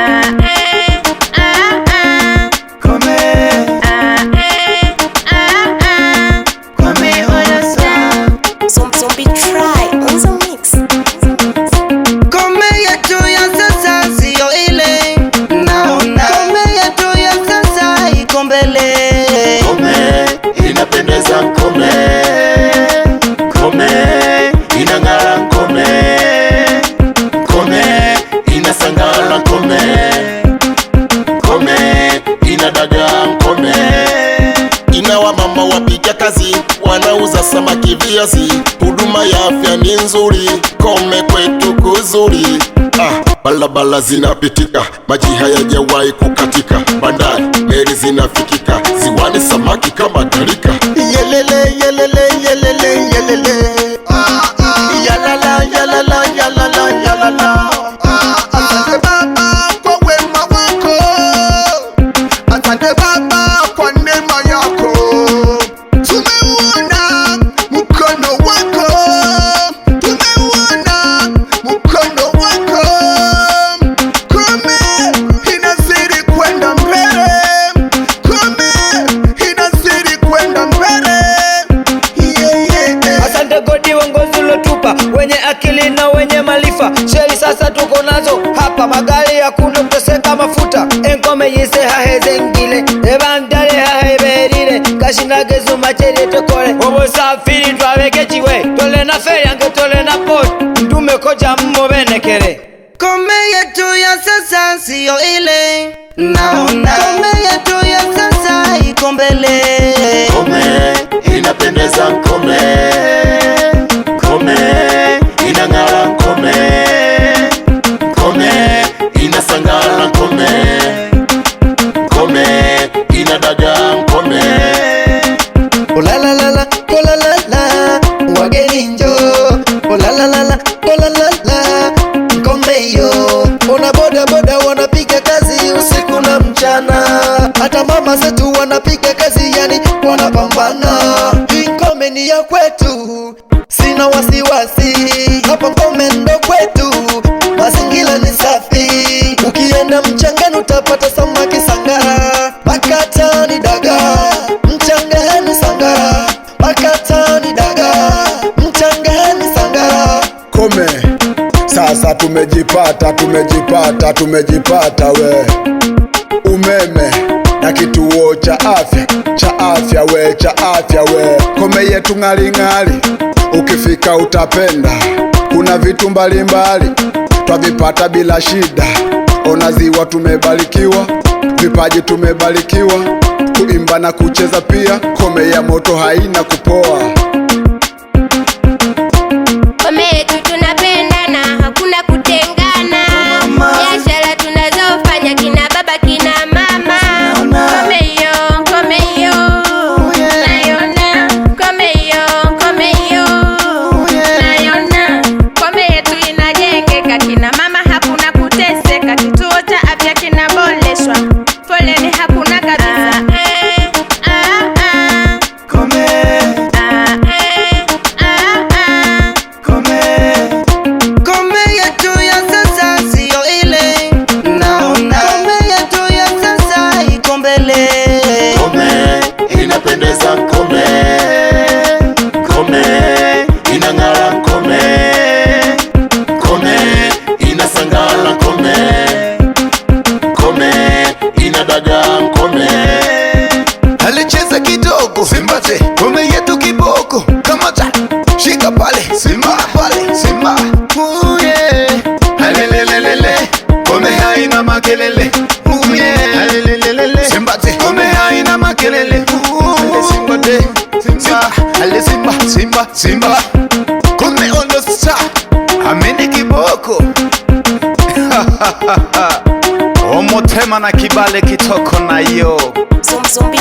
Ah, ah, ah. Kome, Ah, eh, ah, ah. Kome onasa. Zombie try on the mix. Kome yetu ya sasa siyo ile naona. Kome yetu ya sasa iko mbele. Kome inapendeza, kome kome inang'ara, kome kome inasangala, kome kome inadaga, kome ina wamama wapiga kazi, wanauza samaki, viazi, huduma ya afya ni nzuri, kome kwetu kuzuri. Ah, balabala zinapitika, maji hayajawahi kukatika, bandari meli zinafikika, ziwani samaki kama gharika. Yelele, yelele, yelele, yelele. Yalala, yalala, yalala, yalala. Asante Baba kwa wema wako, asante Baba kwa neema yako. Tumeuona mkono wako, tumeuona mkono wako. Kome inazidi kwenda mbele, Kome inazidi kwenda mbele. Yeah, yeah, yeah. Asante Godi, uongozi ulotupa, wenye akili na wenye maarifa. Sheli sasa tuko nazo hapa, magari hakuna kuteseka mafuta. Enkome yise hahezengile ebandale haheberire kashinage zuma chere tokole obusafiri twabekejiwe tole na feri ange tole na port ndume koja mmubenekere. Kome yetu ya sasa siyo ile naona. Kome yetu ya sasa iko mbele. Kome inapendeza, kome kome inang'ara, kome kome inasangala, kome kome inadaga, kome Olalalala, olalala, wageni njoo. Olalalala, olalala, Mkombe yo. Ona boda boda wanapiga kazi usiku na mchana, hata mama zetu wanapiga kazi, yani wanapambana. Hii Ngome ni ya kwetu, sina wasiwasi hapa Ngome ndo kwetu, mazingira ni safi. Ukienda mchangani utapata samaki sangara, makata ni dagaa, mchangani sangara, makata ni dagaa, mchangani sangara. Kome sasa tumejipata, tumejipata, tumejipata we, umeme na kituo cha afya cha afya we, cha afya we. Kome yetu ng'aling'ali, ukifika utapenda. Kuna vitu mbalimbali twavipata bila shida. Ona ziwa tumebarikiwa, vipaji tumebarikiwa, kuimba na kucheza pia. Kome ya moto haina kupoa. Kome yetu tunapendana, hakuna kutengana. Biashara tunazofanya kina baba kina mama. Kome hiyo, kome hiyo, naiona. Kome hiyo, kome hiyo, naiona. Kome yetu inajengeka, kina mama hakuna kuteseka. Kituo cha afya kinaboreshwa, foleni hakuna kabisa. Ah, ah, ah. Kome, Ah, eh, ah, ah. kome. Kome yetu ya sasa siyo ile naona. Kome yetu ya sasa iko mbele. Kome inapendeza, kome kome inang'ara, kome kome inasangala, kome kome inadaga, kome Alicheza kidogo Simba te Kome yetu kiboko kamata shika pale Simba pale Simba. Ooh, yeah. Alelelelele Kome haina makelele. Ooh, yeah. Alelelelele Simba te Kome haina makelele. Ooh. Simba te Simba ale Simba Simba Simba Kome on the star amene kiboko Omotema na kibale kitoko na yo. Zombie